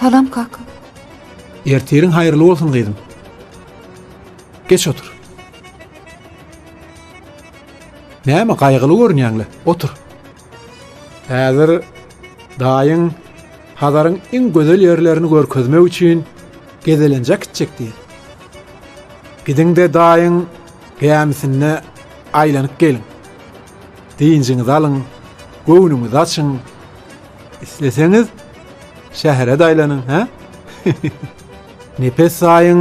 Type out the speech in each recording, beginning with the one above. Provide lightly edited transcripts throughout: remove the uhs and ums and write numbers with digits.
Salam kaka. Ertiriň haýyrly bolsun gyzym. Geç otur. Näme gaýgyly görünýäňle? Otur. Häzir daýyň Hazaryň iň gözel ýerlerini görkezmek üçin gezelenje gitjek diýýär. Gidiň-de daýyň gämisinde aýlanyp geliň. Dynjyňyzy alyň, göwnüňizi açyň. Isleseňiz, şähere-de aýlanyň, hä? Nepes daýyň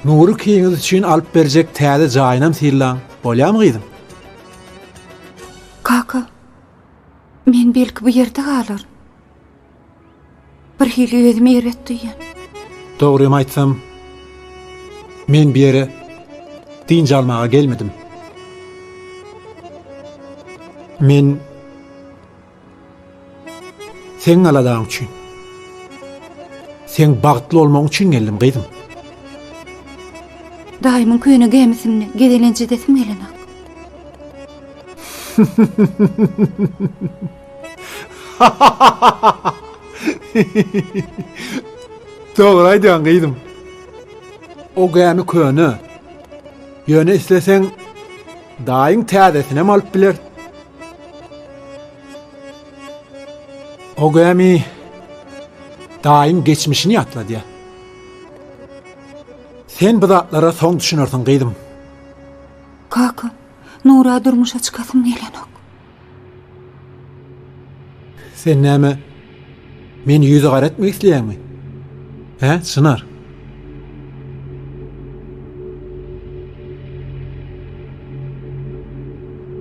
Nury ikiňiz üçin alyp berjek täze jaýynam synlaň. Bolýamy gyzym? Kaka, men belki bu ýerde galaryn. Bir hili özümi erbet duýýan. Dogrymy aýtsam, men bu ýere dynç almaga gelmedim. Men seň aladaň üçin, seň bagtly bolmagyň üçin geldim, gyzym. Daýymyň köne gämisinde gezelenç edesim gelenok. Dogry aýdýaň gyzym. O gämi köne. Ýöne isleseň daýyň täzesinem alyp biler. O gämi daýyň geçmişini ýatladýar. Sen bu zatlara soň düşünersiň gyzym. Kaka, Nura durmuşa çykasym gelenok. Sen näme meni ýüzi gara etmek isleýäňmi? Hä, Çynar?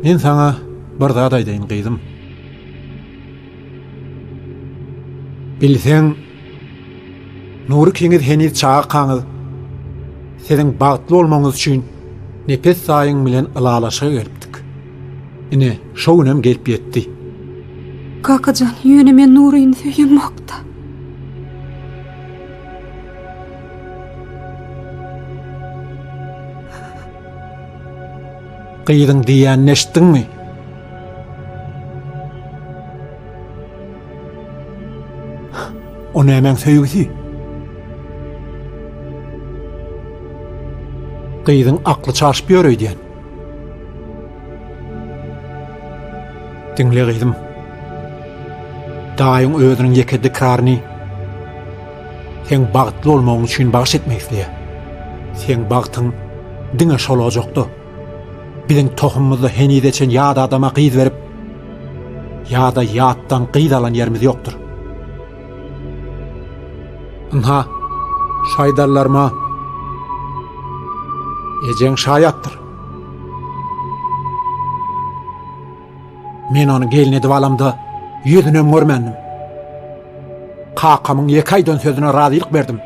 Men saňa bir zat aýdaýyn, gyzym. Bilseň, Nury ikiňiz heniz çagakaňyz siziň bagtly bolmagyňyz üçin Nepes daýyň bilen ylalaşyga gelipdik. Ine, şo günem gelip ýetdi. Kakajan, ýöne men Nuryny söýemokda. Gyzyň diýýänini eşitdiňmi? O nämäň söýgüsi? Gyzyň akly çaşyp ýör öýdýän. Diňle gyzym. Daýyň özüniň ýeke dikraryny seň bagtly bolmagyň üçin bagyş etmek isleýär. Seň bagtyň diňe şol ojakda. Biziň tohumymyzda henize çen ýat adama gyz berip, ýa-da ýatdan gyz alan ýerimiz ýokdur. Ynha, şu aýdanlaryma ejeň şaýatdyr. Men ony gelin edip alamda ýüzünem görmändim. Kakamyň ýeke aýdan sözüne razylyk berdim.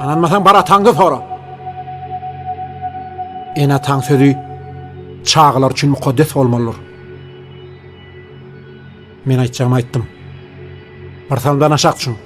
Ynanmasaň bar ataňdan sora. Ene-ataň sözi çagalar üçin mukaddes bolmalydyr. Men aýtjagymy aýtdym. Bir salymdan aşak düşüň.